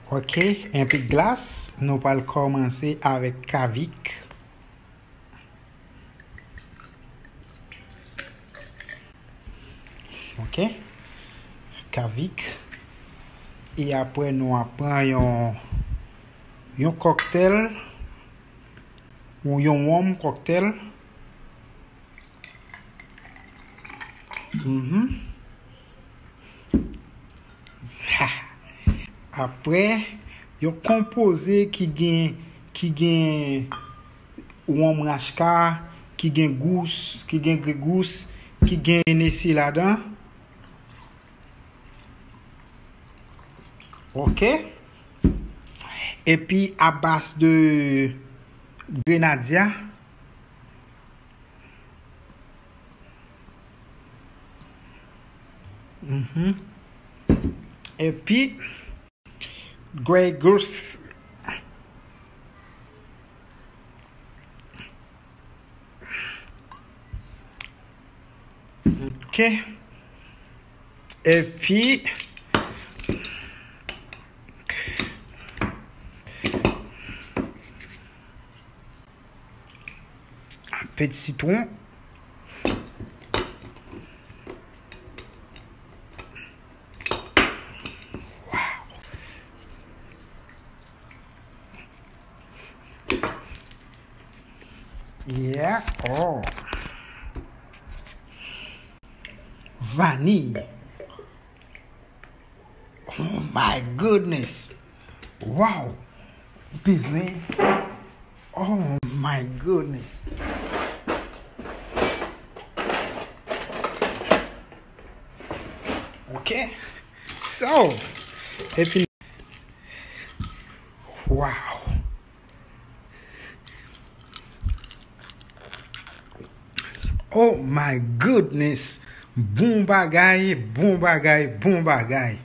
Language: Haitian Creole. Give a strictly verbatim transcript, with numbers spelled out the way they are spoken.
Ok, enpi glas, nou pral kòmanse avèk kavik. Ok, kavik. E apre nou ap pran yon, yon kòktèl ou yon wonm kòktèl. Mhm. Ha. Apre, yon konpoze ki gen, ki gen wonm rachka, ki gen gous, ki gen grigous, ki gen enesi ladan. Ok. Epi a baz de grenadya. Mhm. Epi Grey Goose. Ok. Epi Pèt sitwon. Wow. Yeah. Oh. Vaniy. Oh my goodness. Wow. Bizwen. Oh my goodness. Ok. So, epi, wow. Oh my goodness. Bon bagay, bon bagay, bon bagay.